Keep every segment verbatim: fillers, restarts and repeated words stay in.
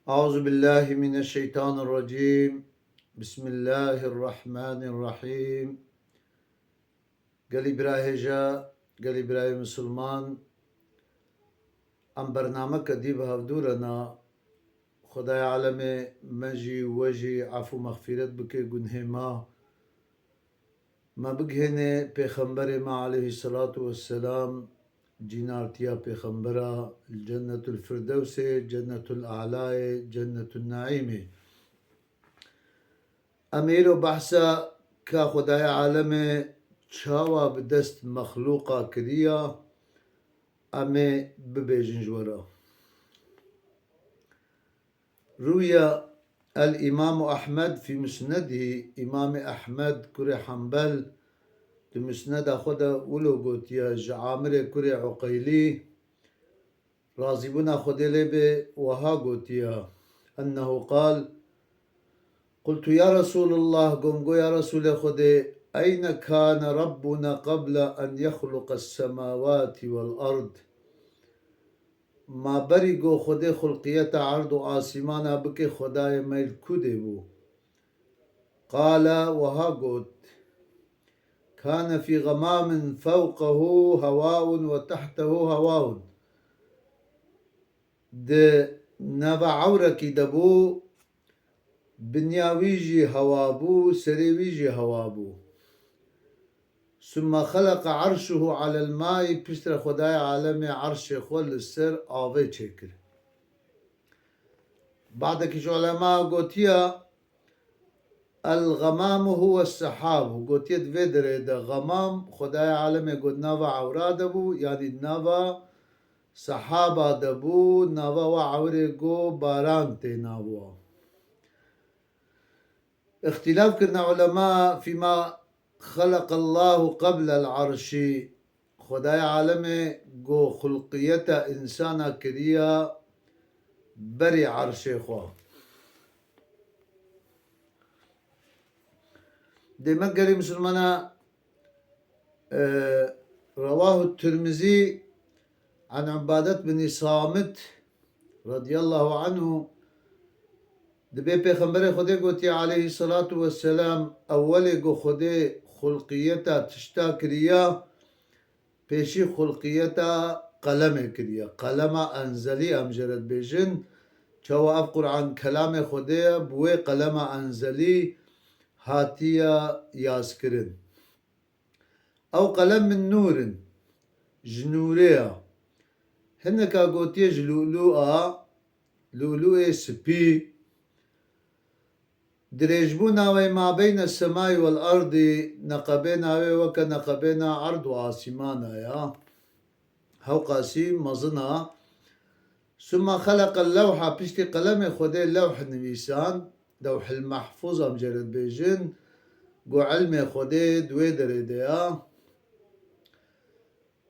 أعوذ بالله من الشيطان الرجيم. بسم الله الرحمن الرحيم. Gelî bira hêja, gelî birayê misilman, em bernameke dî bi hevdû re na. Xwedayê alemê me jî we jî efû mexfîret bike gunhê me. Me bigihêne Pêxemberê me aleyhisselatu vesselam, cînartiya Pêxembera, Cennetul Firdewsê, Cennetul Alayê, Cennetul Naîmê. Em ê îro behsa ka Xwedayê alemê çawa bi dest mexlûqa kiriya, em ê bibêjin ji we re. Rûya el Îmamu Ehmed fî musnedî, Îmamê Ehmed kurê Hembel di musneda xwe de wilo gotiye, ji Amirê kurê Uqeylî, razîbûna Xwedê lê bê, wiha gotiye, ennehu qal, قلت يا رسول الله, got, got, ya Resûlê Xwedê, أين كان ربنا قبل أن يخلق السماوات والأرض؟ Ma berî ku Xwedê xulqiyeta erd û asîmana bike, Xwedayê me li ku de bû? Qale, wiha got, كان في غمام فوقه هواء وتحته هواء. Di nava ewrekî de bû, binya wî jî hewa bû, serê wî jî hewa bû. ثم خلق عرشه على الماء, piştre Xwedayê alemê erşê xwe li ser avê çêkir. Badekî ji ulema gotiye, الغمام هو السحاب, gotiye di vê derê de gamam Xwedayê alemê got nava ewra de bû, yanî nava sehaba de bû, nava wa ewrê got baran tê nav wa. Îxtîlaf kirine ulema فيما خلق الله قبل العرش. Xwedayê alemê ku xulqiyeta însana kiriya berî erşê xwe. Dê me gelî misilmana, e, rewahu Tirmizî an Ubadet bin Samit radiyallahu anhu, dibê Pêxemberê Xwedê gotiye aleyhisselatu vesselam, ewwelê ku Xwedê xulqiyeta tişta kiriya, pêşî xulqiyeta qelemê kiriye. Qelema enzelî em jê re dibêjin. Çawa ev Quran kelamê Xwedê ye, bi wê qelema enzelî hatiye yazkirin. Ew qelem min nûr in, ji nûrê ye. Hineka gotiye ji lûlû a, lûlûyê spî. Dirêjbûna wê ma beyne semay wel erdî, neqebêna wê weke neqebêna erd û asîmana ya. Hewqasî mezin a. Summa xeleqel lewha, piştî qelemê Xwedê lewh nivîsan, Lewhil Mehfûz em jê re dibêjin, ku ilmê Xwedê di wê derê de ya.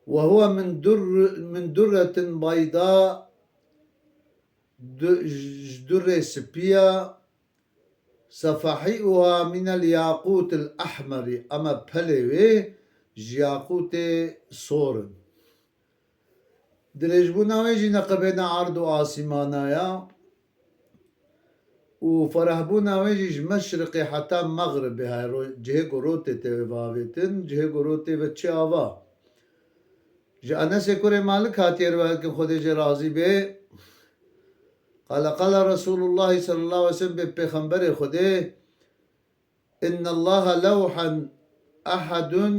Ve huwe min durr-, min durretin beyda, du-, ji durrê spî ya, sefahî'uha minel yaqûtil ehmerî, ama pelê wê ji yaqûtê sor in. Dirêjbûna wê jî neqebêna erd û asîmana ya û ferehbûna wê jî ji meşriqê heta mexribê, hay ro-, cihê ku rotê tê wê ve avêtin, cihê ku rotê ve çi ava. Ji Enesê kurê Malik hatiye riwayet kirin, Xwedê jê razî bê. Qale qale Resûlullahî sallallahu aleyhi ve sellem, bê Pêxemberê Xwedê, innallaha lewhen ehedun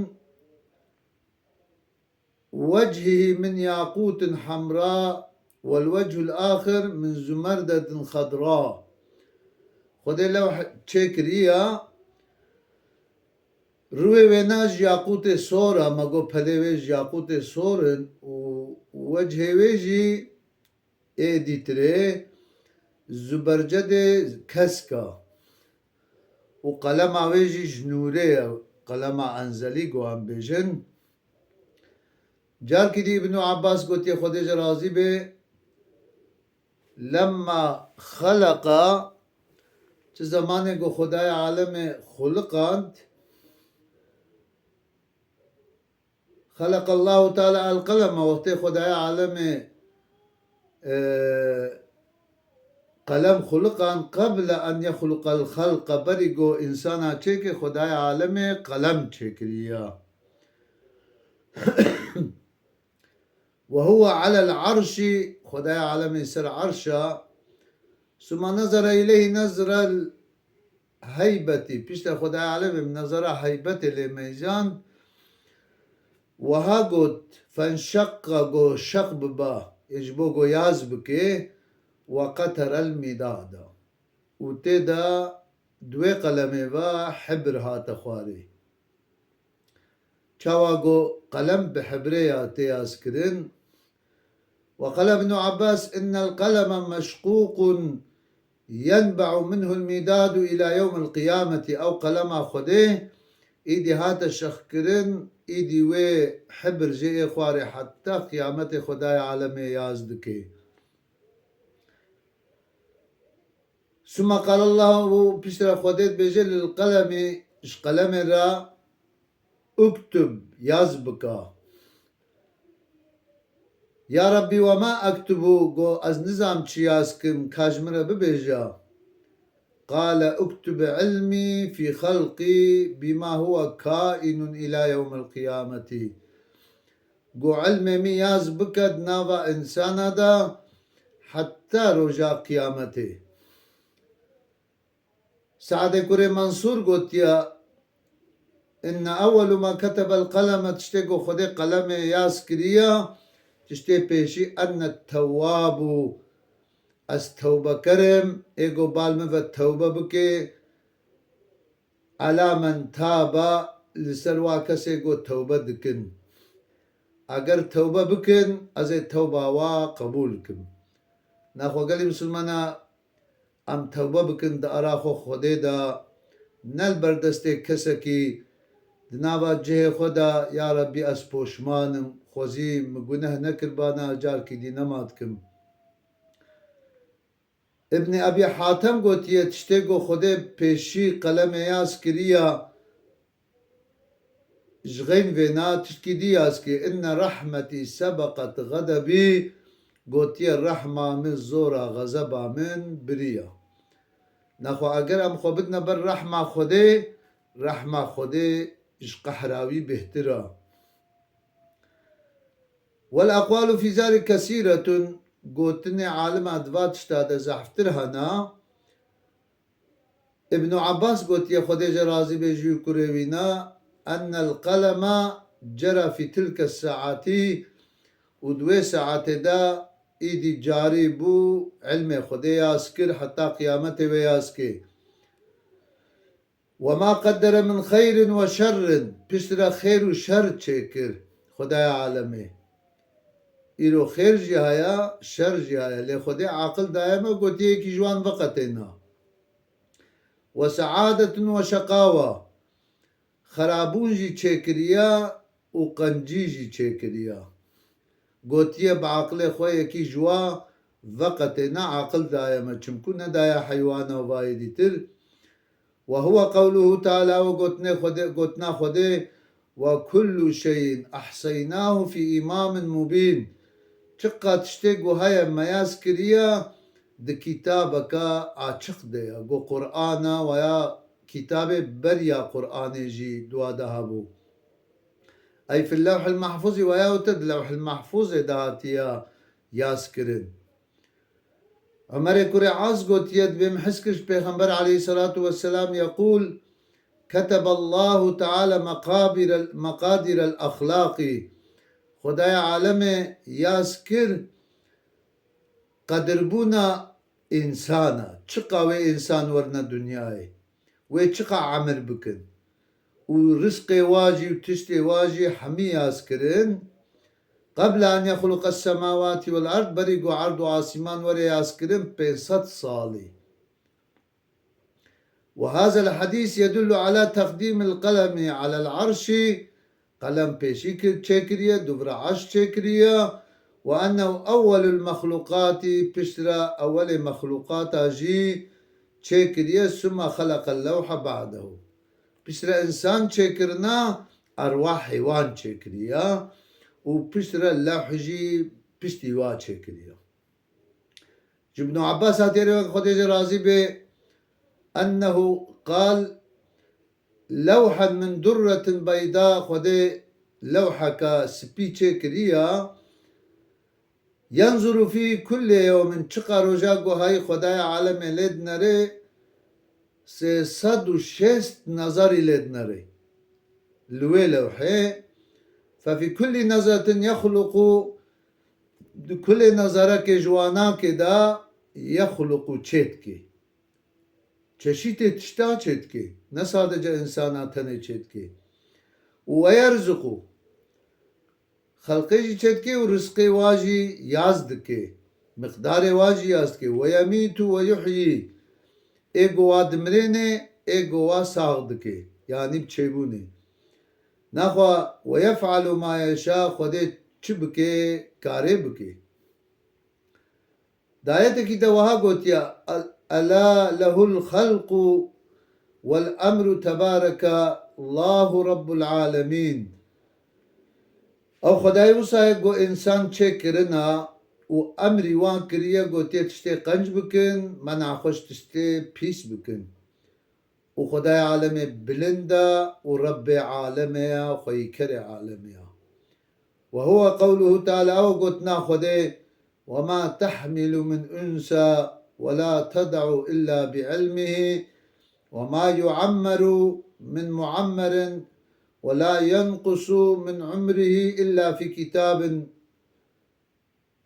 وجهه من ياقوت حمراء والوجه الآخر من زمردة خضراء. Xwedê lewh çêkiriya, rûyê wêna ji yaqûtê sor a, me got pelê wê ji yaqûtê sor in û wecihê wê jî ê dîtirê zubercedê kesk a û qelema wê jî ji nûrê ye, qelema enzelî ku em bêjin. Carkî dî Îbnû Abbas gotiye, Xwedê ji razî bê, lemma xeleqa, çi zemanê ku Xwedayê alemê xuliqand, Xeleqallahu Teala el-qeleme, wextê Xwedayê alemê, e, qelem xuliqan, qebla en yexluqel xelqa, berî go însana çêke, Xwedayê alemê qelem çêkiriya. Ve huve alel arşî, Xwedayê alemê ser arşa. Suma nezere ileyhî nezrel heybetî. Piştre Xwedayê alemê bi nezera heybetê lê meyzan. Wiha got, fenşeqqa, go şeq biba, ê ji bo go yaz bike, ve qeterel midada. Û tê de di wê qelemê ve hibr hate xwarê. Çawa go qelem bi hibrê ya tê yazkirin. Ve qala Ibnu Abbas, innel qeleme meşqûqun yenbe'u minhul midadu ila yewmil qiyameti. Ew qelema Xwedê îdî hate şexkirin, îdî wê hibr jê ê xwarê heta qiyametê Xwedayê alemê yaz dike. Suma qalallahu, piştre Xwedê dibêje, lil qelemî, ji qelemê re, uktub, yaz bika. Ya Rabbî, we ma ektubu, go ez nizam çi yaz kim, ka ji min re bibêje. Qale uktub ilmî fî xelqî bîma huwe kaînun îla yewmil qiyametî. Got, ilmê min yaz bike di nava însana de heta roja qiyametê. Seadê kurê Mansûr gotiye, inne ewwelu ma ketebel qeleme, tiştê ku Xwedê qelemê yaz kiriye, tiştê pêşî enne tewwabû, ez tewbeker im, ê ku bal min ve tewbe bike, ala men taba, li ser wa kesê ku tewbe dikin. Eger tewbe bikin, ez ê tewba wa qebûl kim. Naxwe gelî misilmana em tewbe bikin di ara xwe Xwedê de, ne li ber destê kesekî di nava cihê xwe de, ya Rebbî ez poşman im, xwezî min guneh nekiribana, carkî dî nema dikim. Îbnî Ebî Hatem gotiye, tiştê ku Xwedê pêşî qelemê yaz kiriya, ji xeyn vêna tiştkî dî yaz kir, inne rehmetî sebeqet xedebî, gotiye, rehma min zora xezeba min biriya. Naxwe eger em xwe bidine ber rehma Xwedê, rehma Xwedê ji qehra wî bêhtir a. Wel aqwalu fî zalik kesîretun, gotinê alima di va tişta de zehftir hene. Îbnû Abbas gotiye, Xwedê jê razî bê, jî û kurê wî ne, ennel qelema cera fî tilke saetî, û di wê saetê de îdî carî bû, ilmê Xwedê yaz kir, heta qiyametê wê yaz kê. Ve ma qeddere min xeyrin ve şerrin, piştre xêr û şer çêkir Xwedaya alemê. Îro xêr jî haya, şer jî haya. Lê Xwedê aqil daye me, gotiye yekî ji wan veqetêna. Ve seadetun ve şeqawa, xerabûn jî çêkiriya û qencî jî çêkiriya. Gotiye, bi aqilê xwe yekî ji wa veqetêne, aqil daye me, çimkû nedaye heywana û vayê dîtir. Ve huwe qewluhu teala, we gotinê Xwedê, gotina Xwedê, ve kullu şeyin ehseynahu fî îmamin mubîn. Çiqa tiştê ku heye me yaz kiriye, di kitabeke açiq de ye. Ku Qur'ana, weya kitabê beriya Qur'anê jî di wa de hebû. Ey fil lewhil mahfuzî, weya wite di lewhil mahfuzê de hatiye yaz kirin. Umerê kurê As gotiye, dibê min his kir ji Pêxember aleyhisselatu vesselam yeqûl, keteballahu teala meqabîrel, meqadîrel exlaqî. Xwedaya alemê yaz kir qedirbûna însana. Çiqa wê însan werine dinyayê. Wê çiqa emir bikin. Û rizqê wa jî û tiştê wa jî hemî yaz kirin. Qebla en yexluqes semawatî wel erd, berî ku erd û asîman were yaz kirin, pênc sed salî. Ve hazel hedîs yedullu ala teqdîmil qelemi alel arşî, qelem pêşî kir, çêkiriye, dûvra arş çêkiriye. Ve ennehu ewwelul mexluqatî, piştre ewwelê mexluqata jî çêkiriye, summa xeleqel lewha ba'dehu. Piştre însan çêkirina, erwah heywan çêkiriye û piştre lewh jî piştî wa çêkiriye. Ji Ibn Abbas hatiye rivayet, Xwedê jê razî be, ennehu qal, lewhen min durretin beyda, Xwedê lewheka spî çêkiriya, yenzuru fî kullê yewmin, çiqa roja ku hayî Xwedaya alemê lê dinere, sê sed û şêst nezerî lê dinere. Li wê lewhê, fe fî kullî nezretin yexluqu, di kulê nezerekê ji wanakê de yexluqu çê dike. Çeşîtê tişta çê dike. Ne sadece insana tenê çê dike. Û we yerzuqu. Xelqê jî çê dike û rizqê wa jî yaz dike. Miqdarê wa jî yaz dike. Ve yemîtu ve yuhyî. Ê ku wa dimirêne, ê ku wa sax dike. Yanî bi çêbûnê. Naxwe ve yef'alu ma yeşa, Xwedê çi bike, karê bike. Di ayetekî de wiha gotiye, Ela lehul xelqu wel emru tebareke Allahu Rabbul Alemîn. Ew Xwedayê wisa ye ku însan çêkirina û emrî wan kiriye, gotiye tiştê qenc bikin, mena xwe ji tiştê pîs bikin. Û Xwedayê alemê bilind e û Rebbê alemê ye, xweyîkerê alemê ye. Ve huve qewluhu Teala, ew gotina Xwedê, Ve ma tehmilu min unsa ve la ted'u illa bi ilmihi ve ma yu'ammeru min mu'ammerin ve la yenqusu min umrihi illa fi kitabin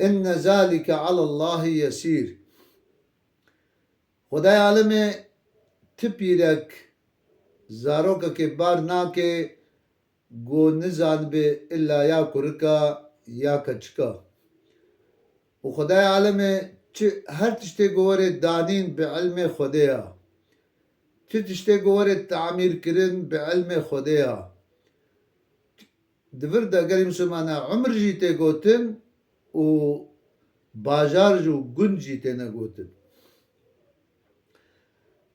inne zalike alallahi yesîr. Xwedayê alemê ti pîrek zarokekê bar nake ku nizanibe illa ya kurika ya keçika. Û Xwedayê alemê çi her tiştê ku were danîn bi ilmê Xwedê ya. Çi tiştê ku were tamîr kirin bi ilmê Xwedê ya. Di vir de gelî misilmana umr jî tê gotin û bajar jî û gund jî têne gotin.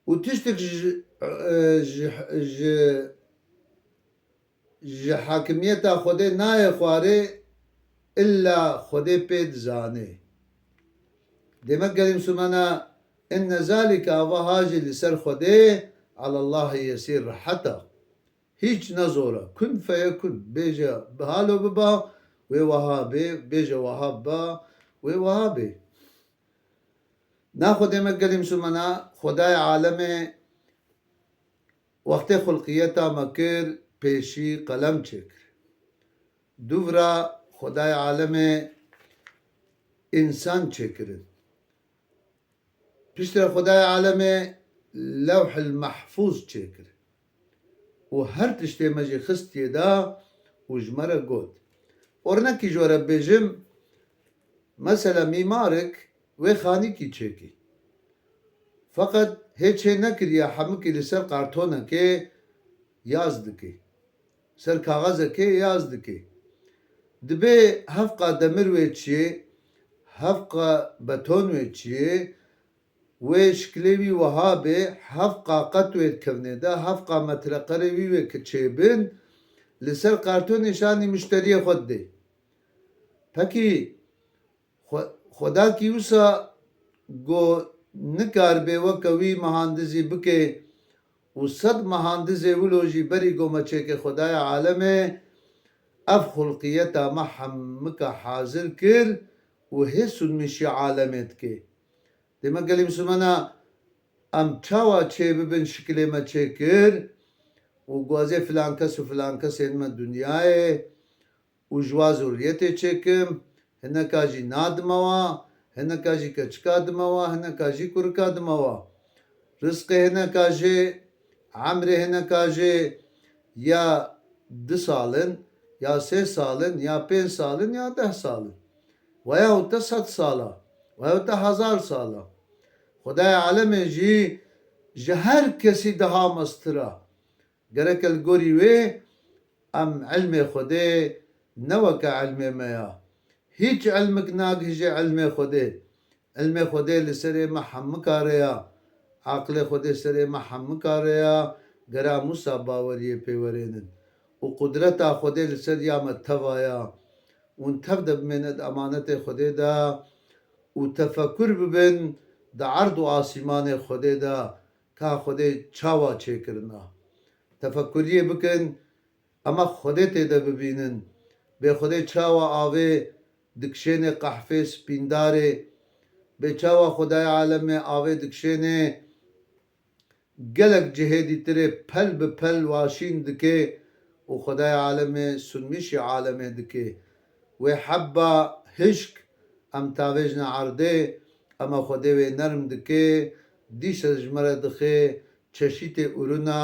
Û tiştek ji, e, ji, ji, ji hakimiyeta Xwedê nayê xwarê, illa Xwedê pê dizanê. Demek gelî misilmana, inne zalike, ava ha jî li ser Xwedê, alallahi yesîr, rehet e. Hîç ne zor e. Kun feyekun. Bêje halo biba, wê wiha bê. Bêje wiha biba, wê wiha bê. Naxwe demek gelî misilmana, Xwedayê alemê wextê xulqiyeta me kir, pêşî qelem çêkir. Dûvra Xwedayê alemê însan çêkirin. Piştre Xwedayê alemê Lewhil Mehfûz çêkir û her tiştê me jî xist yê da û ji me re got. Ornekî ji we re bêjim, mesela mîmarek wê xanîkî çêkî. Feqet hê çê nekiriye hemikî li ser kartonekê yaz dikê. Ser kaxezekê yaz dikê. Dibê hevqa demir wê çiyê, hevqa beton wê çiyê, wê şikilê wî wiha bê, hevqa qet wê kevnê de, hevqa metreqerê wî wê ki çêbin, li ser kartonê şanî muşteriyê xwe didê. Pekî Xwe-, Xwedakî wisa ku nikaribe weke wî mehandizî bike û sed mehandizê wilo jî berî ku me çêke Xwedaya alemê, ev xulqiyeta me hemika hazir kir û hê sunmişî alemê dike. Dê me gelî misilmana em çawa çê bibin şikilê me çêkir û guazê filan kes û filan kesên me dinyayê, û ji wa zurriyetê çêkim, hineka jî na dime wa, hineka jî keçika dime wa, hineka jî kurika dime wa. Rizqê hineka jê, emrê hineka jê ya du sal in, ya sê sal in, ya pênc sal in, ya deh sal in. Veyahût te sed sal a, veyahût te hezar sal a. Xwedayê alemê jî ji her kesî daha mestir a. Gereke li gorî wê em ilmê Xwedê ne weke ilmê me ya. Hîç ilmik nagihîje ilmê Xwedê. Ilmê Xwedê li serê me hemikare ya. Aqilê Xwedê serê me hemikare ya. Gera Mûsa baweriyê pê werênin. Û qudreta Xwedê li ser ya me teva ya. Hûn tev de bimêne di emanetê Xwedê de. û tefekur bibin di erd û asîmanê Xwedê de ka Xwedê çawa çêkirina. Tefekuriyê bikin, ema Xwedê tê de bibînin. Bê Xwedê çawa avê dikişênê qehfê spîndarê, bê çawa Xwedayê alemê avê dikişênê gelek cihê dîtirê pel bi pel waşîn dike û Xwedayê alemê sunmîşî alemê dike. Wê hebba hişk em tavêjne erdê, ema Xwedê wê nerm dike, dîse ji me re dixe çeşîtê urina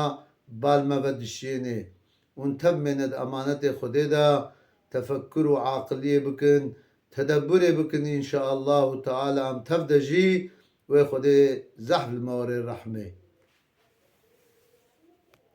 bal me ve dişiyênê. Hûn tev mêne di emanetê Xwedê de tefekkur û aqiliyê bikin, tedebburê bikin, înşaallahu teala em tev de jî wê Xwedê zehf li me were rehmê.